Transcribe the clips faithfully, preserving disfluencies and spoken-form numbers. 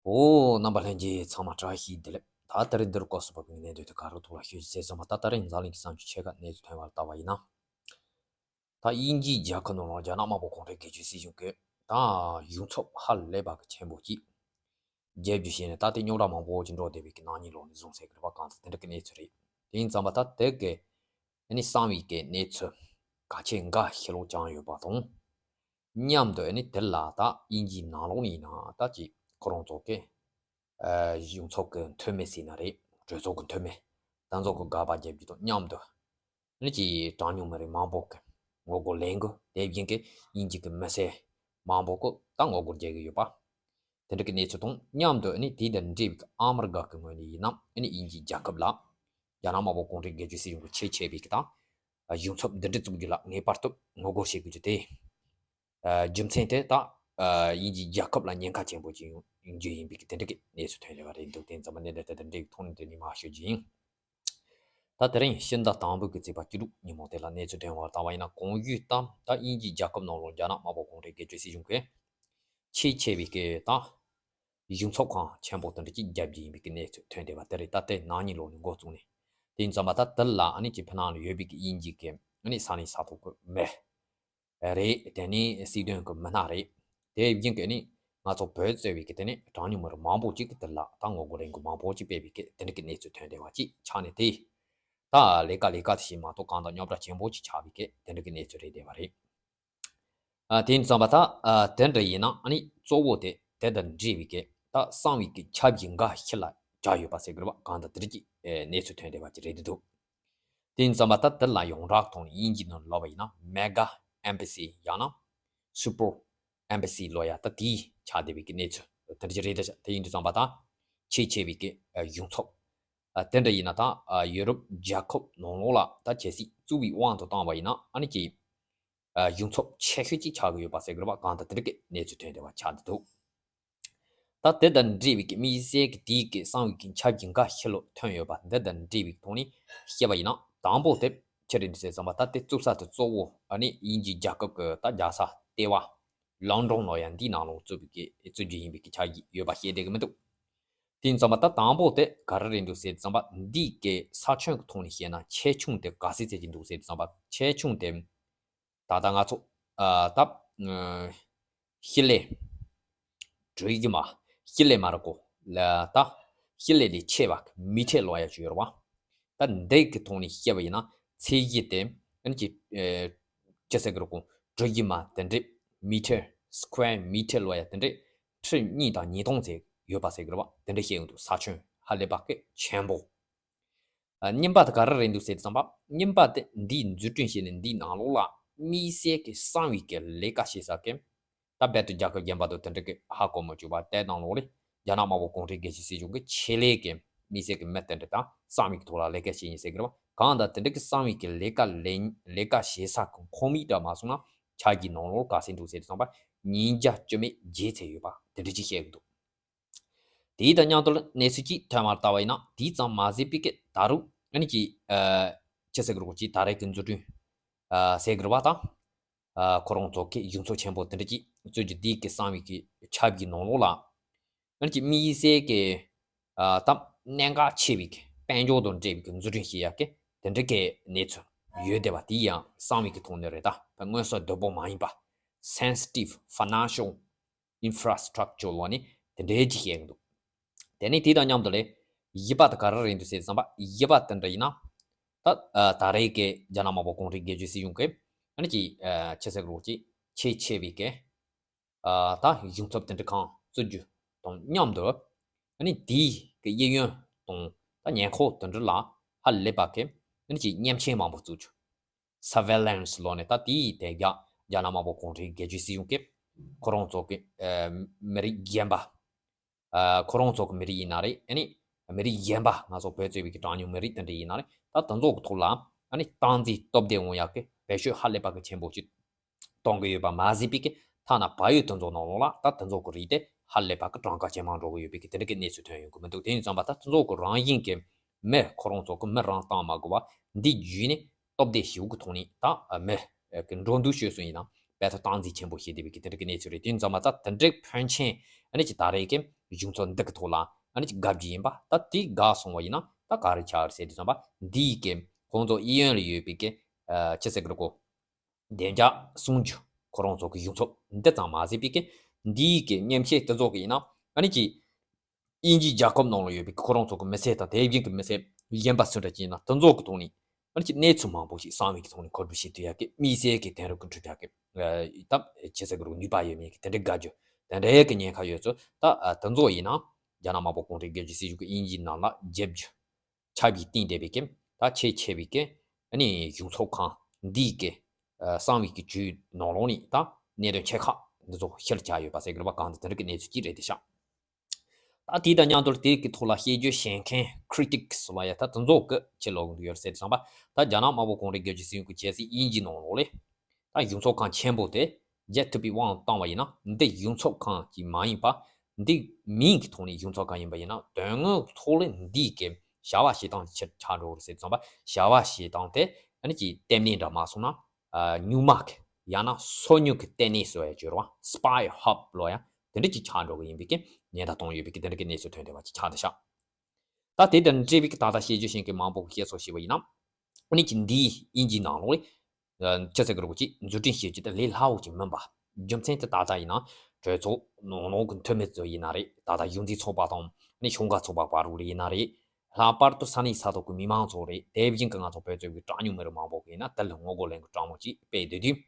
ཨོ། རྣམ་པ་ལྷན་རྒྱས་ཚང་མ་བཀྲ་ཤིས་བདེ་ལེགས། ད་ད་རེས་འདིར་སྐབས་སུ་བབས་པའི་གནད་དོན་དེ་ག་རེ་ཐོག་ལ་ཤོད་ཅིག་ཟེར་ཙམ་པ། ད་ད་རེས་འཛམ་གླིང་གི་ས་བྱུང་ཆེ་ཁག་གནས་ཚུལ་ཐོན་པར་ལྟ་བ་ཡིན་ན། ད་དབྱིན་ཇིའི་རྒྱལ་ཁབ་ནང་ལ་རྒྱ་ནག་དམར་པོ་གུང་ཁྲན་སྒེར་གཅོད་སྲིད་གཞུང་གིས་ད་གཞུང་ཚབ་ཧ་ལས་པ་གི་ཆེན་པོ་ཅིག་རྒྱལ་བརྒྱུད་བྱས་ནས། ད་དེ་རྙོག་དྲ་མང་པོ་ཅིག་འགྲོ་བསྡད་པའི་གི་ནག་ཉེས་ལོག་ནས་བཟུང་ཟེར་གི་རེད་པ། གང་ལྟར་དེ་འདྲ་གི་གནས་ཚུལ་རེད། དེ་ཡིན་ཙམ་པ་ད་དེ་གི་ཨ་ནི་གསང་བའི་གི་གནས་ཚུལ་གལ་ཆེན་འགའ་ཕྱི་ལོགས་བྱུང་ཡོད་པ་དང་། མཉམ་དུ་ཨ་ནི་དེ་ལ་ད་དབྱིན་ཇིའི་ནང་ལོགས་ནས་ཡིན་ན་ད་ཅིག་ཁོ་རང་ཚོ་གི་ཨ་གཞུང་ཚབ་ཀྱི་འཐུས་མི་ཟེར་ན་རེད། གྲོས་ཚོགས་ཀྱི་འཐུས་མི་དེ་ཚོ་གི་དགག་པ་རྒྱབ་རྒྱུ་དང་མཉམ་དུ། ཨ་ནི་ཅིག་གྲངས་ཉུང་མི་རིགས་མང་པོ་གི་ངོ་རྒོལ་ལས་འགུལ། དེ་བཞིན་གྱི་དབྱིན་ཇི་གི་མི་སེར་མང་པོ་གི་ད་ངོ་རྒོལ་རྒྱག་གི་ཡོད་པ། དེ་འདྲ་གི་གནས་ཚུལ་དང་མཉམ་དུ་ཨ་ནི་དེ་དང་འབྲེལ་བའི་ཨ་མི་རི་ཀ་གི་ངོས་ནས་ཡིན་ན། ཨ་ནི་དབྱིན་ཇིའི་རྒྱལ་ཁབ་ལ་རྒྱ་ནག་དམར་པོ་གུང་ཁྲན་སྒེར་གཅོད་སྲིད་གཞུང་གི་ཆེས་ཆེ་བའི་གི་ད་གཞུང་ཚབ་འདི་འདྲ་བཙུགས་རྒྱུ་ལ་ངེས་པར་དུ་ངོ་རྒོལ་བྱེད་དགོས་རྒྱུ་དེ། ཨ་རྒྱུ་མཚན་དེ་ད་ཨ་དབྱིན་ཇིའི་རྒྱལ་ཁབ་ལ་ཉེན་ཁ་ཆེན་པོ་ཅིག་ཡོང་ཡོང་རྒྱུ་ཡིན་པའི་གི་དེ་འདྲ་གི་གནས་ཚུལ་ཐོན་བསྡད་པ་རེད་འདུག་དེ་ཙམ་པ་གནད་དོན་དེ་དང་འབྲེལ་བའི་ཐོག་ནས་དེ་ནས་མར་ཤོད་རྒྱུ་ཡིན། ད་དེ་རིང་ཕྱི་ཟླ་དང་པོ་གི་ཚེས་པ་བཅུ་དྲུག་ཉིན་མོ་དེ་ལ་གནས་ཚུལ་ཐོན་པར་ལྟ་བ་ཡིན་ན། གོང་ཞུས་ལྟར་ད་དབྱིན་ཇིའི་རྒྱལ་ཁབ་ནང་ལོགས་རྒྱ་ནག་དམར་པོ་གུང་ཁྲན་སྒེར་གཅོད་སྲིད་གཞུང་གི་ཆེས་ཆེ་བའི་གི་ད་གཞུང་ཚབ་ཁང་ཆེན་པོ་དེ་འདྲ་ཅིག་རྒྱ་བརྒྱུད་ཡིན་པའི་གི་གནས་ཚུལ་ཐོན་བསྡད་པ་དེ་རེད། ད་ལྟའི་ནག་ཉེས་ལོག་ནས་འགོ་བཙུགས་ནས། དེ་ཡིན་ཙམ་པ་ད་དེ་ལ་ཨ་ནི་ཅིག་ཕྱི་ནང་ལ་ཡོད་པའི་གི་དབྱིན་ཇི་གི་ཨ་ནི་ས་གནས་ས་ཐོག་གི་མི་རེད། དེ་ནས་སྲིད་དོན་གྱི་མི་སྣ་རེད། དེ་བཞིན་གྱི་ནི་ང་ཚོ་བོད་གཙོས་པའི་གི་དེ་ནི་གྲངས་ཉུང་མི་རིགས་མང་པོ་ཅིག་གི་དེ་ལ་ད་ངོ་རྒོལ་ལས་འགུལ་མང་པོ་ཅིག་སྤེལ་བའི་གི་དེ་འདྲ་གི་གནས་ཚུལ་ཐོན་བསྡད་པ་ཅིག་ཆགས་ནས། དེ་ད་ལས་ཀ་ལས་ཀ་དེ་ཞིག་མ་གཏོགས་གང་ལྟར་རྙོག་དྲ་ཆེན་པོ་ཅིག་ཆགས་པའི་གི་དེ་འདྲ་གི་གནས་ཚུལ་རེད་བསྡད་པ་རེད། ཨ་དེ་ཡིན་ཙམ་པ་ད་ཨ་དེ་འདྲ་ཡིན་ན་ཨ་ནི་གཙོ་བོ་དེ་དེ་དང་འབྲེལ་བའི་གི་ད་གསང་བའི་གི་ཁྱབ་ཀྱི་འགའ་ཕྱི་ལ་བྱ་ཡོད་པ་ཟེར་གི་རེད་པ། གང་ལྟར་དེ་འདྲ་གི་ཨེ་གནས་ཚུལ་ཐོན་བསྡད་པ་ཅིག་རེད་བསྡད་འདུག་དེ་ཡིན་ཙམ་པ་ད་དེ་ལ་ཡོངས་གྲགས་ཐོག་ནས་དབྱིན་ཇི་ནང་ལབ་པ་ཡིན་ན་མེ་གྷ་ཨེམ་བྷ་སི་ཡང་ན་སུ་པར་ཨེམ་བྷ་སི་ལབ་ཡ་ད་དེའི་ཆགས་བསྡད་པའི་གི་གནས་ཚུལ་དེ་འདྲ་ཅིག་རེད། ད་དེ་ཡིན་དུས་ཙམ་པ་ད་ཆེས་ཆེ་བའི་གི་ཨ་གཞུང་ཚབ་ཨ་དེ་འདྲ་ཡིན་ན་ད་ཨ་ཡུ་རོབ་རྒྱལ་ཁབ་ནང་ལོགས་ལ་ད་གལ་སྲིད་གཙོ་བོའི་དབང་དུ་བཏང་བ་ཡིན་ན་ཨ་ནི་ཅིག་ཨ་གཞུང་ཚབ་ཆེ་ཤོས་ཅིག་ཆགས་ཀྱི་ཡོད་པ་ཟེར་གི་རེད་པ། གང་ལྟར་དེ་འདྲ་གི་གནས་ཚུལ་ཐོན་བསྡད་པ་ཆགས་བསྡད་འདུག་ད་དེ་དང་འབྲེལ་བའི་གི་དམིགས་བསལ་གྱི་དེའི་གི་གསང་བའི་གི་ཁྱབ་ཀྱི་འགའ་ཕྱི་ལོགས་ཐོན་ཡོད་པ་འདི་དང་འབྲེལ་བའི་ཐོག་ནས་བཤད་པ་ཡིན་ན། དང་པོ་དེ་ཆི་རེད་འདུག་ཟེར་ཙམ་པ་ད་དེ་བཙུགས་ས་དེ་གཙོ་བོ་ཨ་ནི་དབྱིན་ཇིའི་རྒྱལ་ཁབ་ཀྱི་ད་རྒྱལ་ས་ལྟེ་བ་ལོན་ཌོན་ལབ་ཡ་འདིའི་ནང་ལོགས་བཙུགས་པའི་གི་བཙུགས་རྒྱུ་ཡིན་པའི་གི་ཆ་ཡོད་པ་བཤད་བསྡད་གི་མི་འདུག་དེ་ཡིན་ཙམ་པ་ད་དང་པོ་དེ་ག་རེ་རེད་འདུག་ཟེར་ཙམ་པ་འདིའི་གི་ས་ཁྱོན་གི་ཐོག་ནས་བཤད་ན་ཆེ་ཆུང་དེ་ག་ཚད་ཚད་ཀྱི་འདུག་ཟེར་ཙམ་པ་ཆེ་ཆུང་དེ། ད་ལྟ་ང་ཚོ་ཨ་ད་ཨ་ཤི་ལེ་འགྲོ་ཡི་མ་ཤི་ལེ་མ་རེད་གོ། ལ་ད་ཤི་ལེ་ལས་ཆེ་བ་མི་ཊར་ལབ་ཡ་ཅིག་ཡོད་རེད་པ། ད་འདི་གི་ཐོག་ནས་བཤད་པ་ཡིན་ན་ཚད་གཞི་དེ་ཨ་ནི་ཅིག་ཨ་ཅི་ཟེར་གི་རེད་གོ། འགྲོ་ཡི་མ་དེ་འདྲས་མི་ཊར་སི་ཀུ་ཝེར་མི་ཊར་ལབ་ཡ་དེ་འདྲས་ཁྲི་གཉིས་དང་ཉིས་སྟོང་ཙམ་ཡོད་པ་ཟེར་གི་རེད་པ། དེ་འདྲས་བཤད་ཡོང་དུས་ས་ཁྱོན་ཧ་ལས་པ་གི་ཆེན་པོ། ཨ་གཉིས་པ་དེ་ག་རེ་རེད་འདུག་ཟེར་དུས་ཙམ་པ། གཉིས་པ་དེ་འདིའི་འཛུགས་སྐྲུན་བྱས་ནས་འདིའི་ནང་ལོགས་ལ་དམིགས་བསལ་གྱི་གསང་བའི་གི་ལས་ཀ་བྱེད་ས་གི། ད་རྦད་དེ་རྒྱལ་ཁབ་གཞན་པ་དང་དེ་འདྲ་གི་ཧ་གོ་མི་བཅུག་པ་དེ་ནང་ལོགས་ལ་རྒྱ་ནག་དམར་པོ་གུང་ཁྲན་སྒེར་གཅོད་སྲིད་གཞུང་གི་ཆེད་ལས་གི་དམིགས་བསལ་གི་མི་དེ་འདྲ་དང་གསང་བའི་གི་ཐོག་ལ་ལས་ཀ་བྱེད་མཁན་ཟེར་གི་རེད་པ། གང་ལྟར་དེ་འདྲ་གི་གསང་བའི་གི་ལས་ཀ་ལས་ལས་ཀ་བྱེད་ས་གི་ཁོངས་མི་འདྲ་མ་སོང་ན་ཆ་གི་ནང་ལོགས་ག་ཚད་འདུག་ཟེར་དུས་ཙམ་པ་ཉིས་བརྒྱ་བཅུ་མེད་བརྒྱད་ཚད་ཡོད་པ་དེ་འདྲ་ཅིག་བཤད་གི་འདུག་དེའི་དང་མཉམ་དུ་གནས་ཚུལ་གཅིག་ཐོན་པར་ལྟ་བ་ཡིན་ན། དེའི་ཙམ་མ་ཟད་པའི་གི་ད་རུང་ཨ་ནི་ཅིག་ཨ་ཅི་ཟེར་གི་རེད་གོ། ཅིག་ད་རེས་ཀྱི་འཛུགས་སྐྲུན་ཨ་ཟེར་གི་རེད་པ་དང་། ཨ་ཁོ་རང་ཚོ་གི་གཞུང་ཚབ་ཆེན་པོ་དེ་འདྲ་ཅིག་བཙུགས་རྒྱུ་དེའི་གི་གསང་བའི་གི་ཁྱབ་ཀྱི་ནང་ལོགས་ལ་ཨ་ནི་ཅིག་དམིགས་བསལ་གི་ཨ་ད་གནད་འགག་ཆེ་བའི་གི་དཔལ་འབྱོར་དང་འབྲེལ་བའི་གི་འཛུགས་སྐྲུན་བྱེད་ཡ་གི་དེ་འདྲ་གི་གནས་ཚུལ་ཡོད་བསྡད་པ་དེ་ཡང་གསང་བའི་གི་ཐོག་ནས་རེད། ད་དངོས་ཟོག་བདེ་པོ་མ་ཡིན་པ། Sensitive Financial Infrastructure ལབ་ནས་དེ་འདྲའི་ཅིག་བཤད་གི་འདུག་དེ་ནས་དེ་དང་མཉམ་དུ་ལས་བཞི་པ་དེ་ག་རེ་རེད་འདུག་ཟེར་དུས་ཙམ་པ། བཞི་པ་དེ་འདྲ་ཡིན་ན། ད་ཨ་ད་རེས་ཀྱི་རྒྱ་ནག་དམར་པོ་གུང་ཁྲན་སྒེར་གཅོད་སྲིད་གཞུང་གིས་ཨ་ནི་ཅིག་ཨ་ཅི་ཟེར་གི་རེད་གོ། ཅིག་ཆེས་ཆེ་བའི་གི་ཨ་ད་གཞུང་ཚབ་དེ་འདྲ་ཁང་བཙུགས་རྒྱུ་དང་མཉམ་དུ་ཨ་ནི་དེའི་གི་གཡས་གཡོན་དང་ད་ཉེ་འཁོར་དེ་འདྲ་ལ་ཧ་ལས་པ་གི་ཨ་ནི་ཅིག་མཉེན་ཆས་མང་པོ་བཙུགས་རྒྱུ། Surveillance ལབ་ནས་ད་དེའི་དེ་རྒྱ་རྒྱ་ནག་དམར་པོ་གུང་ཁྲན་སྒེར་གཅོད་སྲིད་གཞུང་གིས་ཁོ་རང་ཚོ་གི་ཨ་མི་རིགས་གཞན་པ། ཨ་ཁོ་རང་ཚོ་གི་མི་རིགས་ཡིན་ན་རེད། ཨ་ནི་མི་རིགས་གཞན་པ་ང་ཚོ་བོད་གཙོས་པའི་གི་གྲངས་ཉུང་མི་རིགས་དེ་འདྲ་ཡིན་ན་རེད། ད་དེ་ཚོ་གི་ཐོག་ལ་ཨ་ནི་སྟངས་འཛིན་སྟབས་བདེ་འོང་ཡག་གི་བེད་སྤྱོད་ཧ་ལས་པ་གི་ཆེན་པོ་ཅིག་གཏོང་གི་ཡོད་པ་མ་ཟད་པའི་གི་ཐ་ན་བལ་ཡུལ་དེ་ཚོ་ནང་ལོགས་ལ་ད་དེ་ཚོ་གི་རིགས་དེ་ཧ་ལས་པ་གི་གྲངས་ཀ་ཇེ་མང་འགྲོ་གི་ཡོད་པའི་གི་དེ་འདྲ་གི་གནས་ཚུལ་ཐོན་ཡོང་གི་མི་འདུག་དེ་ཡིན་ཙང་པ་ད་དེ་ཚོ་གི་རང་བཞིན་གི་མི་ཁོ་རང་ཚོ་གི་མི་རང་བཏང་མ་དགོས་པ་འདི་བརྒྱུད་ནས་སྟབས་བདེ་ཞེ་པོ་གི་ཐོག་ནས་ད་མི་གི་འགྲོ་འདུག་སྤྱོད་སྲོལ་ཡིན་ན་རྦད་དེ་སྟངས་འཛིན་ཆེན་པོ་བྱེད་བསྡད་པའི་གི་དེ་འདྲ་གི་གནས་ཚུལ་རེད། དེ་ཡིན་ཙང་པ་ད་དེ་འདྲའི་ཕོན་ཆེན་ཨ་ནི་ཅིག་ད་རེས་གི་ གཞུང་ཚབ་འདི་གི་ཐོག་ལ་ཨ་ནི་ཅིག་དགའ་རྒྱུ་ཡིན་པ། ད་དེ་དགའ་སོང་བ་ཡིན་ན་ད་ག་རེ་ཆགས་རེད་ཟེར་དུས་ཙམ་པ། འདིའི་གི་ཁོང་ཚོ་གཡས་གཡོན་ལ་ཡོད་པའི་གི་ཨ་ཅི་ཟེར་གི་རེད་གོ། བདེ་འཇགས་སྲུང་རྒྱུ་ཁོ་རང་ཚོ་གི་གཞུང་ཚབ་འདི་ཙམ་མ་ཟད་པའི་གི་འདིའི་གི་མཉམ་ཞུགས་དེ་ཚོ་གི་ཡིན་ན་ཨ་ནི་ཅིག་དབྱིན་ཇིའི་རྒྱལ་ཁབ་ནང་ལ་ཡོད་པའི་ཁོ་རང་ཚོ་གི་མི་སེར་དང་དེ་བཞིན་གི་མི་སེར་གཞན་པ་སུ་འདྲ་ཅིག་ཡིན་ན་དེ་ཚོ་གི་ཐོག་ནས་ཨ་ནི་ཅིག་གནས་ཚུལ་མང་པོ་ཞིག་གསང་བའི་གི་ཐོག་ནས་མཁོ་སྒྲུབ་བྱེད་ཐུབ་ཡག་གི། དམིགས་བསལ་གི་དེང་རབས་ཀྱི་འཕྲུལ་ཆས་ཀྱི་ཨ་ད་ཅི་ཟེར་གི་རེད། ནུས་པ་ཡོད་མེད་ཀྱི་དེ་འདྲའི་དགའ་རྒྱུ་དེ་འདྲའི་གི་ཉེན་ཁ་ཡོད་ཚོད་ད་ཨ་དེ་ཚོ་ཡིན་ན་རྒྱ་ནག་དམར་པོ་གུང་ཁྲན་རྒྱལ་གཅེས་སྲིད་གཞུང་གི་དབྱིན་ཇིའི་ནང་ལ་རྒྱབ་རྒྱུ་ཆགས་པའི་སྟེང་དེ་བས་ཀྱི་ད་ཆེས་ཆེ་བའི་ཀྱི་ཨ་ནི་གཞུང་ཚབ་ཁང་འདིའི་ཀྱི་ཨ་གསང་བའི་ཀྱི་ཇུས་ནང་ལོགས་ནས་ད་གནད་དོན་ཆེ་ཁག་འདི་ཚོ་ཤེལ་ཆགས་ཡོད་པ་ཟེར་གི་རེད་པ། གང་དེ་དེ་འདྲ་གི་གནས་ཚུལ་ཅིག་རེད་དེ་ཤག་ད་དེ་དང་མཉམ་དུ་དེ་གི་ཐོག་ལ་བཤད་རྒྱུ་བཤད་མཁན་critics་ལ་ཡ་ད་དེ་ཚོ་གི་ཕྱི་ལོགས་ཡོད་ཟེར་དུས་ཙམ་པ། ད་རྒྱ་ནག་དམར་པོ་གུང་ཁྲན་རྒྱལ་གཅེས་སྲིད་གཞུང་གི་ཆབ་སྲིད་དབྱིན་ཇིའི་ནང་ལོགས་ལས། ད་གཞུང་ཚབ་ཁང་ཆེན་པོ་དེ་བརྒྱད་ཐུབ་པའི་དབང་བཏང་བ་ཡིན་ན། འདི་གཞུང་ཚབ་ཁང་གཅིག་མ་ཡིན་པ། འདི་མིང་གི་ཐོག་ནས་གཞུང་ཚབ་ཁང་ཡིན་པ་ཡིན་ན། དོན་དངོས་ཐོག་ལ་འདིའི་གི་བྱ་བ་བྱེད་སྟངས་ཆེར་ཆགས་འགྲོ་རེད་ཟེར་དུས་ཙམ་པ། བྱ་བ་བྱེད་སྟངས་དེ་ཨ་ནི་ཅིག་ལྟེ་གནས་འདྲ་མ་སོང་ན། ཨ་སྨྱུག་མ་གི་ཡང་ན་སོ་ཉུལ་གི་ལྟེ་གནས་སུ་ཡང་བརྗོད་རོགས། spy hub་ལོ་ཡ་དེ་འདྲ་ཅིག་ཆགས་འགྲོ་གི་ཡིན་པའི་གི་ཉེན་བརྡ་གཏོང་ཡོད་པའི་གི་དེ་འདྲ་གི་གནས་ཚུལ་ཐོན་བསྡད་པ་ཅིག་ཆགས་བསྡད་ཤག་ད་དེ་དང་འབྲེལ་བའི་ད་ལྟ་བཤད་རྒྱུ་བཤད་མཁན་མང་པོ་གིས་བཤད་སོང་ཞེས་པ་ཡིན་ན། ཨ་ནི་ཅིག་འདིའི་དབྱིན་ཇིའི་ནང་ལོགས་ལ་ཅི་ཟེར་གི་རེད་གོ། ཅིག་འཛུགས་སྐྲུན་བྱེད་རྒྱུ་དེ་ལས་སླ་བོ་ཅིག་མིན་པ། རྒྱུ་མཚན་དེ་ད་ལྟ་ཡིན་ན་གྲོས་ཚོགས་ནང་ལོགས་ཀྱི་འཐུས་མི་ཚོ་ཡིན་ན་རེད། ད་ལྟ་གཞུང་འཛིན་ཚོགས་པ་དང་ཨ་ནི་གཞུང་སྒེར་ཚོགས་པ་བར་དུ་ལ་ཡིན་ན་རེད། ལྷག་པར་དུ་ས་གནས་ས་ཐོག་གི་མི་མང་ཚོ་རེད། དེ་བཞིན་གྱི་ང་ཚོ་བོད་གཙོས་པའི་གྲངས་ཉུང་མི་རིགས་མང་པོ་གིས་ཡིན་ན་དེ་ལ་ངོ་རྒོལ་ལས་འགུལ་དྲག་མོ་ཅིག་སྤེལ་བསྡད་དུས།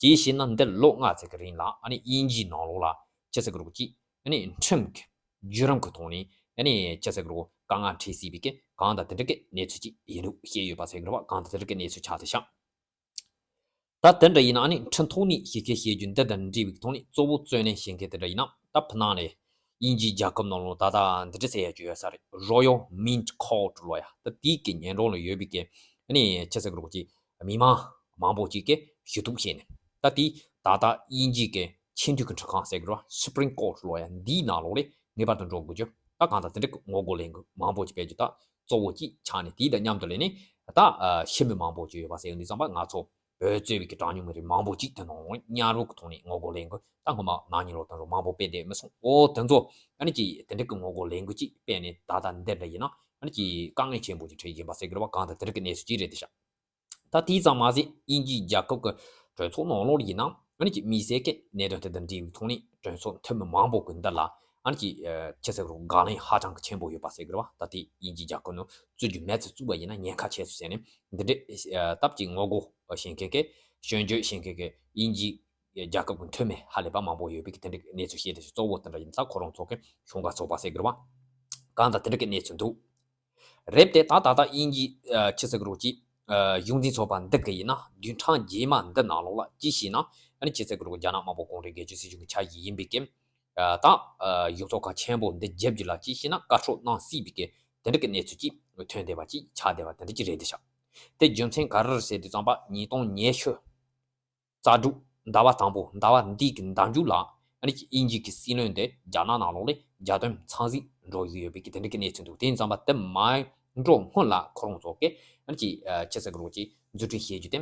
དེ་བྱས་ན་འདི་ལོ་ལྔ་ཙམ་གྱི་རིང་ལ་ཨ་ནི་དབྱིན་ཇིའི་ནང་ལོགས་ལ་ཅི་ཟེར་གི་རེད་གོ། ཅིག་ཨ་ནི་ཁྲིམས་ཀྱི་བརྒྱུད་རིམ་གྱི་ཐོག་ནས་ཨ་ནི་ཅི་ཟེར་གི་རེད་གོ། དཀའ་ངལ་འཕྲད་སྲིད་པའི་གི་གང་ལྟར་དེ་འདྲ་གི་གནས་ཚུལ་ཅིག་ཡིན་འདུག་བཤད་ཡོད་པ་ཟེར་གི་རེད་པ། གང་ལྟར་དེ་འདྲ་གི་གནས་ཚུལ་ཆགས་བསྡད་ཤག་ད་དེ་འདྲ་ཡིན་ན་ཨ་ནི་ཁྲིམས་ཐོག་ནས་ཞིབ་དཔྱད་བྱེད་རྒྱུ་འདི་དང་འབྲེལ་བའི་ཐོག་ནས་གཙོ་བོ་རྩོད་ལེན་བྱེད་མཁན་དེ་འདྲ་ཡིན་ན། ད་ཕུ་ནང་ནས་དབྱིན་ཇིའི་རྒྱལ་ཁབ་ནང་ལོགས་ད་ལྟ་འདི་འདྲ་ཟེར་ཡ་ཅིག་ཡོད་ས་རེད། Royal Mint Court་ལོ་ཡ། ད་དེའི་གི་ཉེ་འགྲམ་ལ་ཡོད་པའི་གི་ཨ་ནི་ཅི་ཟེར་གི་རེད་གོ། ཅིག་མི་མང་མང་པོ་ཅིག་གིས་ཞུ་གཏུག་བྱས་ནས། ད་དེ་ད་ལྟ་དབྱིན་ཇིའི་གི་ཆེས་མཐོའི་གི་ཁྲིམས་ཁང་ཟེར་གི་རེད་པ། Supreme Court་ལོ་ཡ། འདིའི་ནང་ལོགས་ལ་ངེས་པར་དུ་འགྲོ་དགོས་རྒྱུ། ད་གང་ལྟར་དེ་འདྲ་གི་ངོ་རྒོལ་ལས་འགུལ་མང་པོ་ཅིག་སྤེལ་རྒྱུ་ད་གཙོ་བོ་ཅིག་ཆགས་ནས། དེ་དང་མཉམ་དུ་ལས་ནས་ད་ཨ་ཕྱི་མི་མང་པོ་ཅིག་ཡོད་པ་ཟེར་ཡོང་དུས་ཙམ་པ། ང་ཚོ་བོད་གཙོས་པའི་གི་གྲངས་ཉུང་མི་རིགས་མང་པོ་ཅིག་དེ་ནང་ལོགས་མཉམ་རུབ་ཀྱི་ཐོག་ནས་ངོ་རྒོལ་ལས་འགུལ་ད་སྔོན་མ་ནག་ཉེས་ལོག་དང་མང་པོ་སྤེལ་བསྡད་མི་སོང་། འོ་དེ་ཚོ་ཨ་ནི་ཅིག་དེ་འདྲ་གི་ངོ་རྒོལ་ལས་འགུལ་ཅིག་སྤེལ་ནས། ད་ལྟ་འདི་འདྲ་ཡིན་ན་ཨ་ནི་ཅིག་དཀའ་ངལ་ཆེན་པོ་ཅིག་འཕྲད་ཀྱི་ཡིན་པ་ཟེར་གི་རེད་པ། གང་ལྟར་དེ་འདྲ་གི་གནས་ཚུལ་ཅིག་རེད་དེ་ཤག་ད་དེ་ཙམ་མ་ཟད་དབྱིན་ཇིའི་རྒྱལ་ཁབ་ཀྱི་གྲོས་ཚོགས་ནང་ལོགས་ལ་ཡིན་ན་ཨ་ནི་ཅིག་དམིགས་བསལ་གྱི་གནད་དོན་དེ་དང་འབྲེལ་བའི་ཐོག་ནས་གྲོས་ཚོགས་འཐུས་མི་མང་པོ་གིས་འདི་ལ་ཨ་ནི་ཅིག་ཨ་ཅི་ཟེར་གི་རེད། དགག་ལན་ཧ་ཅང་གི་ཆེན་པོ་ཡོད་པ་ཟེར་གི་རེད་པ། ད་དེ་དབྱིན་ཇིའི་རྒྱལ་ཁབ་ནང་བཙུགས་རྒྱུ་མེད་ཚུལ་བཙུགས་པ་ཡིན་ན་ཉེན་ཁ་ཆེ་སོང་ཟེར་ནས། འདི་འདྲའི་ཨ་སྟབས་ཀྱིས་ངོ་རྒོལ་བྱེད་མཁན་གྱི་སྐྱོན་བརྗོད་བྱེད་མཁན་གྱི་དབྱིན་ཇིའི་རྒྱལ་ཁབ་ཀྱི་འཐུས་མི་ཧ་ལས་པ་མང་པོ་ཡོད་པའི་གི་དེ་འདྲའི་གནས་ཚུལ་བཤད་དེ། གཙོ་བོ་དེ་འདྲ་ཡིན་ཙང་ཁོ་རང་ཚོ་གི་གཞུང་སྒེར་ཚོགས་པ་ཟེར་གི་རེད་པ། གང་ལྟར་དེ་འདྲ་གི་གནས་ཚུལ་འདུག་རེད་དེ། ད་ད་ལྟ་དབྱིན་ཇི་ཨ་ཅི་ཟེར་གི་རེད་གོ། ཅིག་ཨ་གཞུང་འཛིན་ཚོགས་པ་འདི་གི་ཡིན་ན་བདུན་ཕྲག་རྗེས་མ་འདི་ནང་ལོགས་ལ་ཅི་ཞིག་ན་ཨ་ནི་ཅི་ཟེར་གི་རེད་གོ། རྒྱ་ནག་དམར་པོ་གུང་ཁྲན་རྒྱལ་གཅེས་སྲིད་གཞུང་གི་ཆ་ཞིག་ཡིན་པའི་གི་ཨ་ད་ཨ་གཞུང་ཚོགས་ཁག་ཆེན་པོ་འདི་རྒྱབ་རྒྱུ་ལ་ཅི་ཞིག་ན་བཀའ་ཁྲོལ་གནང་སྲིད་པའི་གི་དེ་འདྲ་གི་གནས་ཚུལ་ཅིག་ཐོན་བསྡད་པ་ཅིག་ཆགས་བསྡད་པ་དེ་འདྲ་ཅིག་རེད་དེ་ཤག་དེ་རྒྱུ་མཚན་ག་རེ་རེད་ཟེར་དུས་ཙམ་པ། ཉིས་སྟོང་ཉི་ཤུ་རྩ་དྲུག་ཟླ་བ་དང་པོ་ཟླ་བ་འདི་གི་མདང་མཇུག་ལ་ཨ་ནི་ཅིག་དབྱིན་ཇི་གི་སྲིད་བློན་དེ་རྒྱ་ནག་ནང་ལོགས་ལ་རྒྱལ་དོན་ཚང་གཟིགས་འགྲོ་གི་ཡོད་པའི་གི་དེ་འདྲ་གི་གནས་ཚུལ་འདུག་དེ་ཡིན་ཙམ་པ་དེ་མ་འགྲོ་སྔོན་ལ་ཁོ་རང་ཚོ་གི་ཨ་ནི་ཅིག་ཨ་ཅི་ཟེར་གི་རེད་གོ། ཅིག་འཛུགས་སྐྲུན་བྱེད་རྒྱུ་དེ་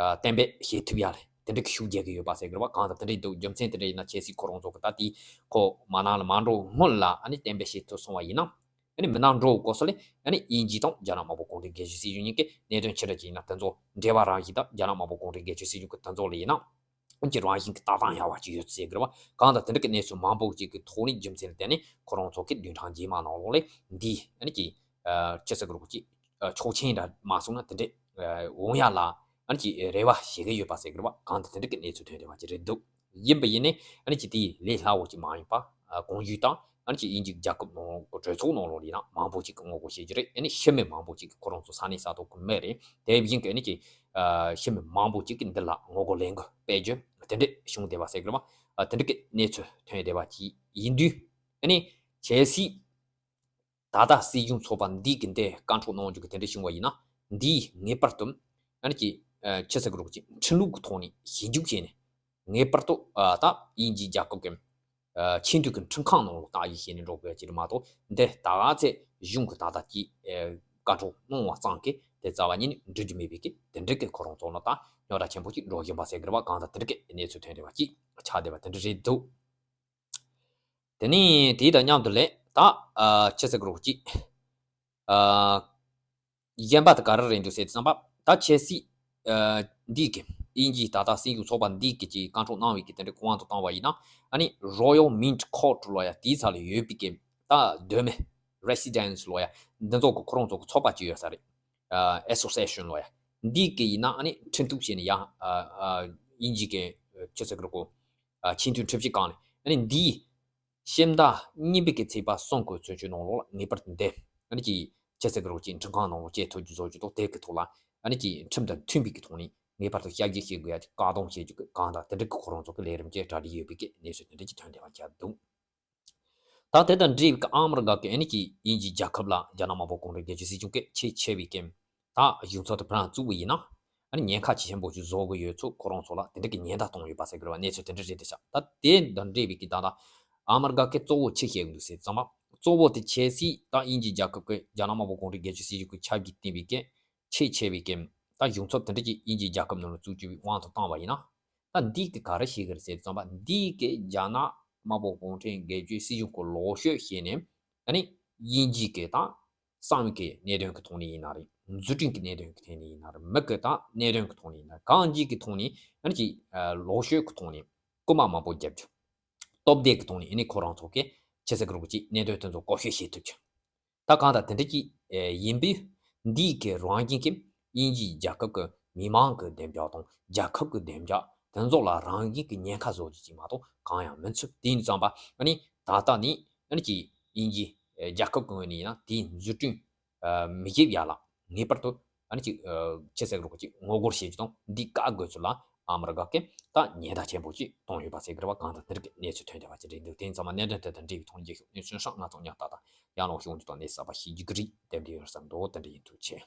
ཨ་གཏན་འབེབས་བྱེད་ཐུབ་ཡ་ལ་དེ་འདྲ་གི་ཤུགས་རྒྱག་གི་ཡོད་པ་ཟེར་གི་རེད་པ། གང་ལྟར་དེ་འདྲ་འདུག་རྒྱུ་མཚན་དེ་འདྲ་ཡིན་ན་ཆབ་སྲིད་ཁོ་རང་ཚོ་གི་ད་དེ་ཁོ་མ་ནང་ལ་མ་འགྲོ་སྔོན་ལ་ཨ་ནི་གཏན་འབེབས་བྱེད་ཐུབ་སོང་བ་ཡིན་ན། ཨ་ནི་མི་ནག་འགྲོ་སྐོར་སོགས་ལས་ཨ་ནི་དབྱིན་ཇི་དང་རྒྱ་ནག་དམར་པོ་གུང་ཁྲན་རྒྱལ་གཅེས་སྲིད་གཞུང་གཉིས་ཀྱི་གནད་དོན་ཆེ་ར་ཅིག་ཡིན་ན་དེ་ཚོ་འབྲེལ་བ་རང་བཞིན་དང་། རྒྱ་ནག་དམར་པོ་གུང་ཁྲན་རྒྱལ་གཅེས་སྲིད་གཞུང་གི་དེ་ཚོ་ལ་ཡིན་ན་ཨ་ནི་རང་བཞིན་གྱི་ལྟ་སྟངས་ཡག་པ་ཅིག་ཡོད་ཟེར་གི་རེད་པ། གང་ལྟར་དེ་འདྲ་གི་གནས་ཚུལ་མང་པོ་ཅིག་གི་ཐོག་ནས་རྒྱུ་མཚན་ལ་བརྟེན་ནས་ཁོ་རང་ཚོ་གི་བདུན་ཕྲག་རྗེས་མ་ནང་ལོགས་ལ་འདི་ཨ་ནི་ཅིག་ཨ་ཅི་ཟེར་གི་རེད་གོ། ཅིག་ཨ་ཆོག་མཆན་འདྲ་མ་སོང་ན་དེ་འདྲ་ཨ་འོང་ཡ་ལ་ཨ་ནི་ཅིག་རེ་བ་བྱེད་གི་ཡོད་པ་ཟེར་གི་རེད་པ། གང་ལྟར་དེ་འདྲ་གི་གནས་ཚུལ་ཐོན་བསྡད་པ་ཅིག་རེད་འདུག་ཡིན་པ་ཡིན་ནའི་ཨ་ནི་ཅིག་དེ་ལས་སླ་བོ་ཅིག་མ་ཡིན་པ། ཨ་གོང་ཞུས་དང་ཨ་ནི་ཅིག་དབྱིན་ཇི་རྒྱལ་ཁབ་ནང་གི་གྲོས་ཚོགས་ནང་ལོགས་ལ་ཡིན་ན་མང་པོ་ཅིག་གིས་ངོ་རྒོལ་བྱེད་རྒྱུ་རེད། ཨ་ནི་ཕྱི་མི་མང་པོ་ཅིག་གིས་ཁོ་རང་ཚོ་ས་གནས་ས་ཐོག་གི་མི་རེད། དེ་བཞིན་གྱི་ཨ་ནི་ཅིག་ཨ་ཕྱི་མི་མང་པོ་ཅིག་གིས་འདི་ལ་ངོ་རྒོལ་ལས་འགུལ་སྤེལ་རྒྱུ་དེ་འདྲ་བྱུང་བསྡད་པ་ཟེར་གི་རེད་པ། ཨ་དེ་འདྲ་གི་གནས་ཚུལ་ཐོན་བསྡད་པ་ཅིག་ཡིན་དུས། ཨ་ནི་གལ་སྲིད་ད་ལྟ་སྲིད་གཞུང་ཚོགས་པ་འདི་གི་འདི་བཀའ་འཁྲོལ་གནང་རྒྱུ་གི་དེ་འདྲ་བྱུང་བ་ཡིན་ན། འདིས་ངེས་པར་དུ་ཨ་ནི་ཅིག་ཨ་ཅི་ཟེར་གི་རེད་གོ། ཅིག་ཁྲིམས་ལུགས་ཀྱི་ཐོག་ནས་ཞིབ་འཇུག་བྱས་ནས། ངེས་པར་དུ་ཨ་ད་དབྱིན་ཇིའི་རྒྱལ་ཁབ་ཀྱི་ཨ་ཆེས་མཐོའི་གི་ཁྲིམས་ཁང་ནང་ལ་བརྟག་ཞིབ་བྱས་ནས་འགྲོ་དགོས་ཀྱི་རེད་མ་གཏོགས། འདི་ད་ག་ཚོད་གཞུང་གི་ད་ལྟ་ཀྱི་ཨ་བཀའ་འཁྲོལ་གནང་བ་ཙམ་གྱིས་དེ་རྩ་བ་ཉིད་ནས་འགྲུབ་རྒྱུ་མེད་པའི་གི་དེ་འདྲ་གི་ཁོ་རང་ཚོ་ལ་ད་རྙོག་དྲ་ཆེན་པོ་ཅིག་འགྲོ་བཞིན་པ་ཟེར་གི་རེད་པ། གང་ལྟར་དེ་འདྲ་གི་གནས་ཚུལ་ཐོན་བསྡད་པ་ཅིག་ཆགས་བསྡད་པ་དེ་འདྲ་རེད་འདུག་དེ་ནས་དེ་དང་མཉམ་དུ་ལས་ད་ཨ་ཆི་ཟེར་གི་རེད་ཅིག་ཨ་གཞན་པ་དེ་ག་རེ་རེད་འདུག་ཟེར་དུས་ཙམ་པ། ད་ཁྱེད་སྲིད་ཨ་འདི་གི་དབྱིན་ཇིའི་ད་ལྟ་སྲིད་གཞུང་ཚོགས་པ་འདི་གི་ཅིག་བཀའ་འཁྲོལ་གནང་བའི་གི་དེ་འདྲའི་དབང་དུ་བཏང་བ་ཡིན་ན། ཨ་ནི་Royal Mint Court ལོ་ཡ་དེའི་ས་ལ་ཡོད་པའི་གི་ད་སྡོད་མི་Residents ལོ་ཡ་འདི་ཚོ་གི་ཁོ་རང་ཚོ་གི་ཚོགས་པ་ཅིག་ཡོད་ས་རེད། ཨ་Association ལོ་ཡ་འདི་གི་ཡིན་ན། ཨ་ནི་ཁྲིམས་གཏུག་བྱས་ནས་ཡ་ཨ་ཨ་དབྱིན་ཇི་གི་ཆི་ཟེར་གི་རེད་གོ་ཨ་ཆེས་མཐོའི་ཁྲིམས་ཞིབ་ཁང་ནས། ཨ་ནི་འདིས་ཕྱི་ཟླ་གཉིས་པའི་གི་ཚེས་པ་གསུམ་གི་ཚུན་ཆོད་ནང་ལོགས་ལ་ངེས་པར་དུ་འདི་ཨ་ནི་ཅིག་ཆི་ཟེར་གི་རེད་ཅིག་ཁྲིམས་ཁང་ནང་ལོགས་བཅད་ཐུབ་རྒྱུ་བཟོ་རྒྱུ་དང་། དེ་གི་ཐོག་ལ་ཨ་ནི་ཅིག་ཁྲིམས་དང་མཐུན་པའི་གི་ཐོག་ནས་ངེས་པར་དུ་ཞབས་ཞུ་བྱེད་དགོས་ཡ་ཅིག་བཀག་སྡོམ་བྱེད་རྒྱུ་གི་གང་དང་དེ་འདྲ་གི་ཁོ་རང་ཚོ་གི་ལས་རིམ་ཅིག་གྲ་སྒྲིག་ཡོད་པའི་གི་གནས་ཚུལ་དེ་འདྲ་ཅིག་ཐོན་བསྡད་པ་ཆགས་འདུག་ད་དེ་དང་འབྲེལ་བའི་ཨ་མི་རི་ཀ་གི་ཨ་ནི་ཅིག་དབྱིན་ཇིའི་རྒྱལ་ཁབ་ལ་རྒྱ་ནག་དམར་པོ་གུང་ཁྲན་སྒེར་གཅོད་སྲིད་གཞུང་གི་ཆེས་ཆེ་བའི་གི་ད་གཞུང་ཚབ་དེ་ཕར་བཙུགས་པ་ཡིན་ན། ཨ་ནི་ཉེན་ཁ་ཆེ་ཆེན་པོ་ཞིག་བཟོ་གི་ཡོད་ཚུལ་ཁོ་རང་ཚོ་ལ་དེ་འདྲ་གི་ཉེན་བརྡ་གཏོང་ཡོད་པ་ཟེར་གི་རེད་བ། གནས་ཚུལ་དེ་འདྲ་རེད་དེ་ཤག་ད་དེ་དང་འབྲེལ་བའི་གི་ད་ལྟ་ཨ་མི་རི་ཀ་གི་གཙོ་བོ་ཆི་བཤད་གི་འདུག་ཟེར་ཙམ་པ། གཙོ་བོ་དེ་ཁྱེད་སྲིད་ད་དབྱིན་ཇིའི་རྒྱལ་ཁབ་གི་རྒྱ་ནག་དམར་པོ་གུང་ཁྲན་སྒེར་གཅོད་སྲིད་གཞུང་གི་ཆབ་ཀྱིས་བསྟན་པའི་གི་ཆེས་ཆེ་བའི་གི་ད་གཞུང་ཚབ་དེ་འདྲ་ཅིག་དབྱིན་ཇིའི་རྒྱལ་ཁབ་ནང་ལ་བཙུགས་རྒྱུ་བའི་དབང་དུ་བཏང་བ་ཡིན་ན། ད་འདི་གི་ག་རེ་བཤད་གི་རེད་ཟེར་ཙམ་པ། འདི་གི་རྒྱ་ནག་དམར་པོ་གུང་ཁྲན་སྒེར་གཅོད་སྲིད་གཞུང་གི་ལོག་ཤོས་བཤད་ནས། ཨ་ནི་དབྱིན་ཇི་གི་ད་གསང་བའི་གི་གནད་དོན་གི་ཐོག་ནས་ཡིན་ན་རེད། འཛུགས་སྐྲུན་གི་གནད་དོན་གི་ཐོག་ནས་ཡིན་ན་རེད། མི་གི་ད་གནད་དོན་གི་ཐོག་ནས་ཡིན་ན་རེད། གང་ཅིའི་གི་ཐོག་ནས་ཨ་ནི་ཅིག་ལོག་ཤོས་གི་ཐོག་ནས་རྐུ་མ་མང་པོ་རྒྱབ་རྒྱུ། སྟོབས་ལྡན་གི་ཐོག་ནས་ཨ་ནི་ཁོ་རང་ཚོ་གི་ཆི་ཟེར་གི་རེད་ཅིག་གནད་དོན་དེ་ཚོ་བཀོལ་སྤྱོད་བྱེད་ཐུབ་རྒྱུ། ད་གང་ལྟར་དེ་འདྲ་ཅིག་ཨེ་ཡིན་པས། འདིའི་གི་རང་བཞིན་གྱིས་དབྱིན་ཇིའི་རྒྱལ་ཁབ་ཀྱི་མི་མང་གི་བདེ་འཇགས་དང་རྒྱལ་ཁབ་ཀྱི་བདེ་འཇགས་དེ་ཚོ་ལ་རང་བཞིན་གྱི་ཉེན་ཁ་བཟོ་རྒྱུ་ཅིག་མ་གཏོགས་གང་ཡང་མི་འཚོལ། དེ་ཡིན་ཙམ་པ་ཨ་ནི་ད་ལྟ་ནས་ཨ་ནི་ཅིག་དབྱིན་ཇི་ཨེ་རྒྱལ་ཁབ་ཀྱི་ངོས་ནས་ཡིན་ན་དེའི་འཛུགས་སྐྲུན་ཨ་མི་བྱེད་ཡ་ལ་ངེས་པར་དུ་ཨ་ནི་ཅིག་ཨ་ཆི་ཟེར་གི་རེད་ཅིག་ངོ་རྒོལ་བྱེད་རྒྱུ་དང་འདི་བཀག་དགོས་ཚུལ་ལ་ཨ་མི་རི་ཀ་གིས་ད་ཉེན་བརྡ་ཆེན་པོ་ཅིག་གཏོང་ཡོད་པ་ཟེར་གི་རེད་བ། གང་ལྟར་དེ་རིགས་ཀྱི་གནས་ཚུལ་ཐོན་བསྡད་པ་ཅིག་རེད་འདུག་དེ་ཡིན་ཙམ་པ་གནད་དོན་དེ་དང་འབྲེལ་བའི་ཐོག་རྒྱལ་ཤོག་ནས་གསོན་སྲང་ང་ཚོ་ཉག་ཏག་དང་ཡང་ལོག་ཤོག་འདི་དང་གནས་གསར་པ་ཤེས་རྒྱུ་གི་རིགས་དེ་འདྲ་ཡོད་བསམ་འདུག་དེ་འདྲ་ཡིན་ཐུགས་ཆེ།